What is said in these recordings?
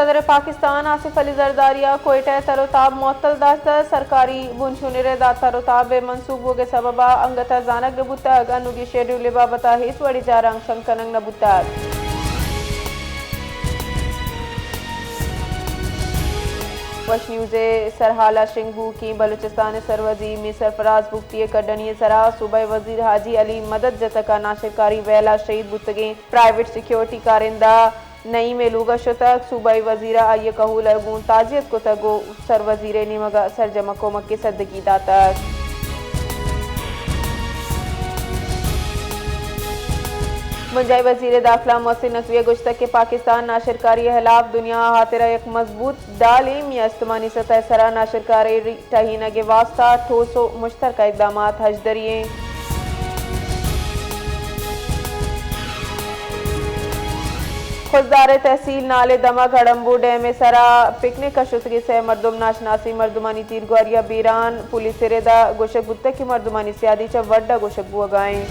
صدر پاکستان آصف علی زرداری ءَ کوئٹہ ءِ تر ءُ تاب معطل داشتگ۔ سرکاری بنشون ءِ رد ءَ تر ءُ تاب ءِ منسوخ بوگ ءِ سبب ءَ انگت ءَ زانگ نہ بوتگ۔ انوگیں شیڈول ءِ بابت ءَ ہچ وڑیں جارانشنگ کنگ نہ بوتگ۔ وش نیوز ءِ سرحال ءَ شنگ بوھوکیں بلوچستان ءِ سروزیر میر سرفراز بگٹی ءِ کڈنی ءِ سرا صوبہ ءِ وزیر حاجی علی مدد جتک ءَ ناشرکاری ویل ءَ شہید بوتگیں پرائیویٹ سیکورٹی کارندہ نعیم ءِ لوگ ءَ شتگ۔ صوبائی وزیر ءَ آئی ءِ کہول ءَ گوں تعزیت کتگ ءُ سر وزیر ءِ نیمگ ءَ سرجم ءَ کمک ءِ سدگی داتگ۔ بنجاہی وزیر داخلہ محسن نقوی ءَ گوشتگ کہ پاکستان ناشرکاری ءِ ہلاپ دنیا ءِ ہاترا یک مضبوط ڈالیں۔ میاں استمانی سطح ءِ سرا ناشرکاری ٹہینگ ءِ واستہ ٹھوس ءُ مشترکہ اقدامات ہژدری ایں۔ خضدار ءِ تحصیل نال ءِ دمگ ہڑمبو ڈیم ءِ سرا پکنک ءَ شتگیں سئے مردم ناشناسیں مردمانی تیرگواری ءَ بیران۔ پولیس ءِ رد ءَ گوشگ بوتگ کہ مردمانی سیادی چہ وڈ ءَ گوشگ بوگ ءَ ایں۔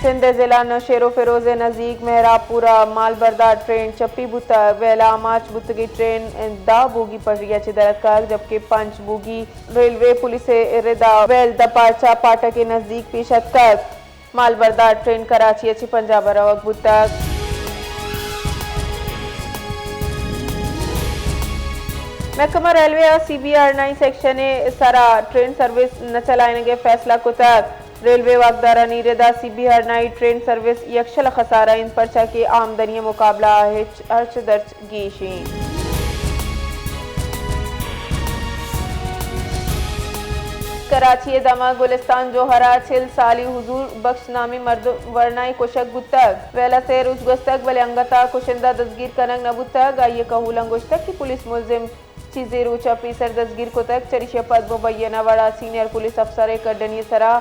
سندھ ءِ ضلع نوشہرو فیروز ءِ نزیک مہراب پور ءَ مال بردار ٹرین چپی بوتگ۔ ویل ءَ آماچ بوتگیں ٹرین دہ بوگی پٹری ءَ چہ در اتکگ، جبکہ پنچ بوگی ریلوے پولیس ءِ رد ءَ ویل دپارچہ پاٹک ءِ نزیک پیش اتکگ۔ مال بردار ٹرین کراچی ءَ چہ پنجاب ءَ روگ بوتگ۔ محکمہ ریلوے ءَ سی بی ہرنائی سیکشن ءِ سرا ٹرین سروس نہ چلائینگ ءِ فیصلہ کتگ۔ ریلوے واکدارانی رد ءَ Sibi Harnai train service یکشل ءَ خسارہ انت، پرچا کہ آمدنی ءِ مقابلہ ءَ ہچ ہرچ درچ گیش انت۔ کراچی ءِ دمگ گلستان جوہر ءَ چل سالی حضور بخش نامیں مردم ورنائے کشگ بوتگ۔ ویل ءَ سئے روچ گوستگ، بلے انگت ءَ کشندہ دزگیر کنگ نہ بوتگ۔ آئی ءِ کہولاں گوشتگ کہ پولیس ملزم چیزے روچ ءَ پیسر دزگیر کتگ، چریشی ءَ پد مبینہ وڑ ءَ سینئر پولیس افسر ءِ کڈنی ءِ سرا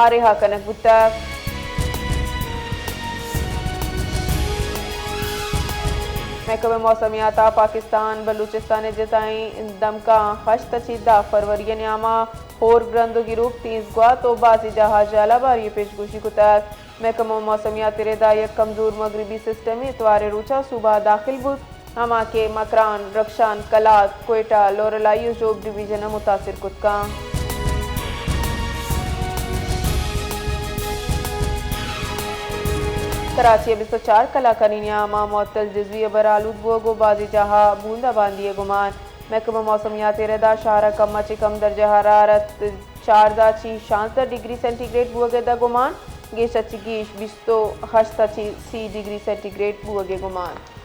آ رہا کنگ بوتگ۔ محکمہ موسمیات ءَ پاکستان بلوچستان ءِ جتائیں دمگاں ہشت ءَ چہ دہ فروری ءِ نیام ءَ ہور گرند ءُ گروک تیز گوات ءُ بازیں جاہ ءَ ژالہ باری ءِ پیشگوشی کتگ۔ محکمہ موسمیات ءِ رد ءَ یک کمزور مغربی سسٹمے اتوار ءِ روچ ءَ صوبہ ءَ داخل بوت، ہما کہ مکران، رخشان، کلات، کوئٹہ، لورالائی ءُ ژوب ڈویژن ءَ متاثر کت کنت۔ کراچی ءَ بیست ءُ چار کلاکانی نیام ءَ معطل جزوی ابر آلود بوگ ءُ بازیں جاہ ءَ بوندا باندی ءِ گمان۔ محکمہ موسمیات ءِ رد ءَ شہر ءَ کم ءَ چہ کم درجہ حرارت چاردہ چہ شانزدہ ڈگری سینٹی گریڈ بوگ ءِ داں گمان، گیش ءَ چہ گیش بیست ءُ ہشت ءَ چہ سی ڈگری سینٹی گریڈ بوگ ءِ گمان۔